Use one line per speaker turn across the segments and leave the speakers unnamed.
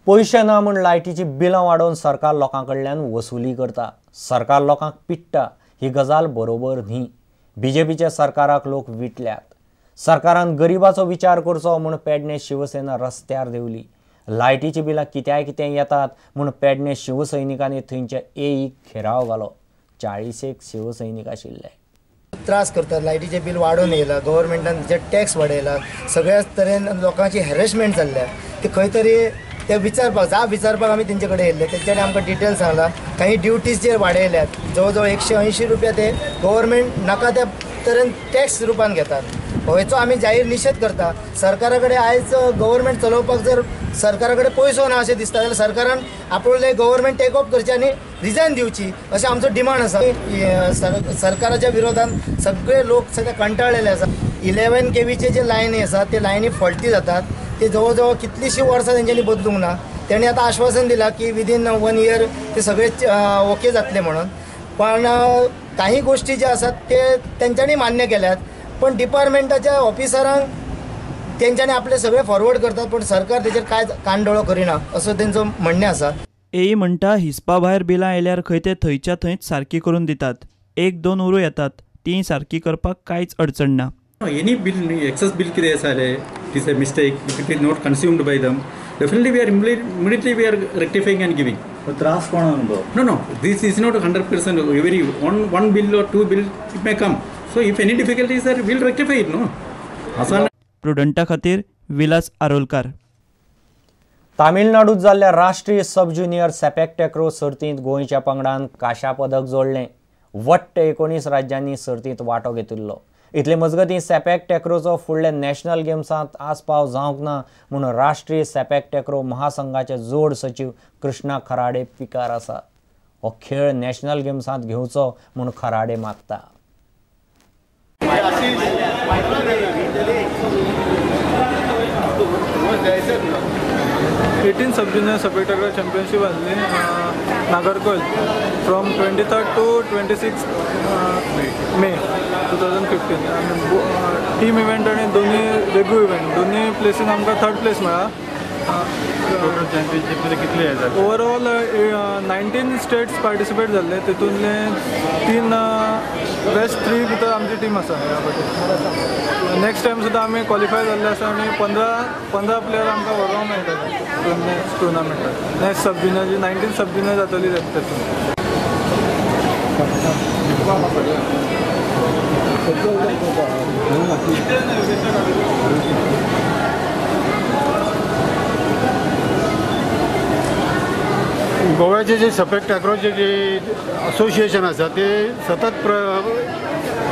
पयशे ना म्हूण लायटीची बिलां वाडोवन सरकार लोकां कडल्यान वसुली करता। सरकार लोकांक पिडटा ही गजाल बरोबर न्ही। बीजेपीच्या सरकाराक लोक विटल्यात। सरकारान गरिबाचो विचार करचो म्हूण पेडणे शिवसेना रस्त्यार देंवली। लायटीची बिलां कित्याय कितें येतात म्हूण पेडणे शिवसैनिकांनी थंयच्या एईक घेराव घालो। 40 शिवसैनिक आशिल्ले।
त्रास करतात, लायटीचे बिल वाडोवन येयला, गव्हर्मेंटान जे टॅक्स वाडयला, सगळ्याच तरेन लोकांची हॅरेसमेंट जाल्ल्या। ते खंय तरी ते विचारपाक जाब विचारपाक आमी तेंचे कडेन येयल्ले। तेंच्यांनी आमकां डिटेल्स सांगला काही ड्युटीज जे वाडयल्यात जवळ जवळ 180 रुपया ते गव्हर्मेंट नाका त्या तरेन टॅक्स रुपान घेतात। हेचो आमी जाहीर निशेध करता। सरकारा कडेन आयज गव्हर्मेंट चलोवपाक जर सरकारा कडेन पयसो ना अशें दिसता जाल्यार सरकारान आपले गव्हर्मेंट टेक ऑफ करचें आनी रिजायन दिवची अशें आमचो डिमांड आसा। सरकाराच्या विरोधान सगळे लोक सगळे कंटाळलेले आसा। 11 केवीचे जे लायनी आसा ते लायनी फॉल्टी जातात, ते जवळ जवळ कितलीशीं वर्सां तेंच्यांनी बदलूंक ना। तेणी आतां आश्वासन दिलां की विदीन 1 इयर ते सगळे ओके जातले म्हणून, पण काही गोष्टी ज्या आसात ते तेंच्यांनी मान्य केल्यात, पण डिपार्टमेंटाच्या ऑफिसरांक तेंच्यांनी आपले सगळे फॉरवर्ड करतात, पण सरकार तेचेर कांय कानडोळो करिना असो तेंचो म्हणणें आसा।
एई म्हणटा हिसपा भायर बिलां आयल्यार खंय ते थंयच्या थंयच सारकी करून दितात। 1-2 उरूं येतात, तीं सारकी करपाक कांयच अडचण ना।
एनी बिल एक्सेस बिल कितें आसा जाल्यार it is a mistake, if it is not consumed by them, definitely we are immediately we are rectifying and giving.
त्रास कोण अनुभव?
No no, this is not 100%. Every one bill or 2 bill it may come. So if any difficulties are, we'll rectify it, no? आसा।
प्रुडंटा खातीर विलास आरोलकार।
तामिळनाडूत जाल्ल्या राष्ट्रीय सब junior CPEC टॅक्रो सर्तींत गोंयच्या पंगडान कांश्या पदक जोडलें। वट्ट 19 राज्यांनी सर्तींत वांटो घेतिल्लो। इतले मजगतीं सेपेक टॅक्रोचो फुडल्या नॅशनल गेम्सांत आस्पाव जावंक ना म्हूण राष्ट्रीय सेपेक टॅक्रो महासंघाचे जोड सचीव कृष्णा खराडे पिकार आसा। हो खेळ नॅशनल गेम्सांत घेवचो म्हूण खराडे मागता।
18 सब ज्युनियर सेपेक टॅक्रो चॅम्पियनशीप आसली Nagercoil from 23rd to 26 May 2015। आनी टीम इव्हेंट आनी दोनी रेगू इव्हेंट दोनी प्लेसीन आमकां 3rd place मेळ्ळा।
टोटल चॅम्पियनशीप कितले जाले?
ओवरऑल 19 स्टेट्स पार्टिसिपेट जाल्ले, तितूंतले 3 बेस्ट 3 भितर आमची टीम आसा। ह्या फावटी नेक्स्ट टायम सुद्दां आमी क्वॉलिफाय जाल्ले आसा आनी 15 प्लेयर आमकां व्हरोंक मेळटले नेक्स्ट टुर्नामेंटाक। नेक्स्ट सब ज्युनियर जी 19 सब ज्युनियर जातली तातूंत।
गोव्याचे जे सेपेक टॅक्रोचे जे असोसिएशन आसा ते सतत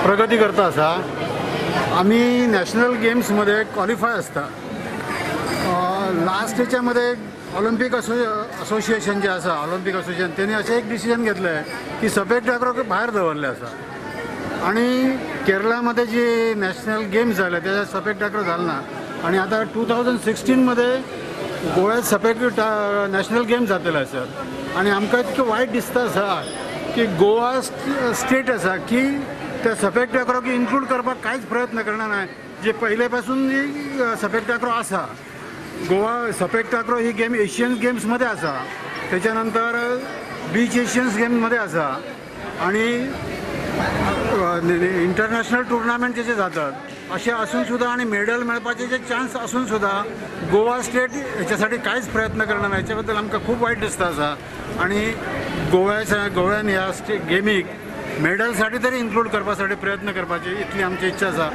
प्रगती करता आसा। आमी नॅशनल गेम्समध्ये क्वॉलिफाय आसता। लास्ट हेच्यामध्ये ऑलिम्पिक असोसिएशन जे आसा, ऑलिम्पिक असोसिएशन तेणी अशें एक डिसिजन घेतलें की सेपेक टॅक्रो भायर दवरलें आसा आनी केरळामध्ये जे नॅशनल गेम्स जाले त्याच्यात सेपेक टॅक्रो जालें ना आनी आतां 2016 मध्ये गोव्यात सेपेक नॅशनल गेम्स जातले आसात आनी आमकां इतकें वायट दिसता आसा की गोवा स्टेट आसा की त्या सेपेक टॅक्रोक इन्क्लूड करपाक कांयच प्रयत्न करना ना। जे पयले पासून जी सेपेक टॅक्रो आसा, गोवा सेपेक टॅक्रो ही गेम एशियन गेम्समध्ये आसा, त्याच्या नंतर बीच एशियन गेम्समध्ये आसा आनी इंटरनॅशनल टुर्नामेंट जे जातात असे असून सुद्धा आणि मेडल मेळपाचे जे चान्स असून सुद्धा गोवा स्टेट हेच्यासाठी कांयच प्रयत्न करना ना। हेच्याबद्दल आमकां खूब वायट दिसता आसा आनी गोव्यान ह्या गेमीक मेडलसाठी तरी इन्क्लूड करपासाठी प्रयत्न करपाची इतली आमची इच्छा आसा।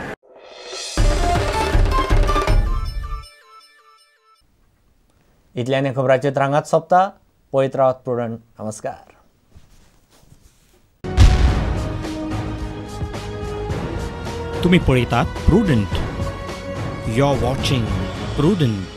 इतल्याने खबराचे रांगात सोंपता। पळयत रावात प्रुडंट। नमस्कार।
तुम्ही पळयतात Prudent. You are watching Prudent.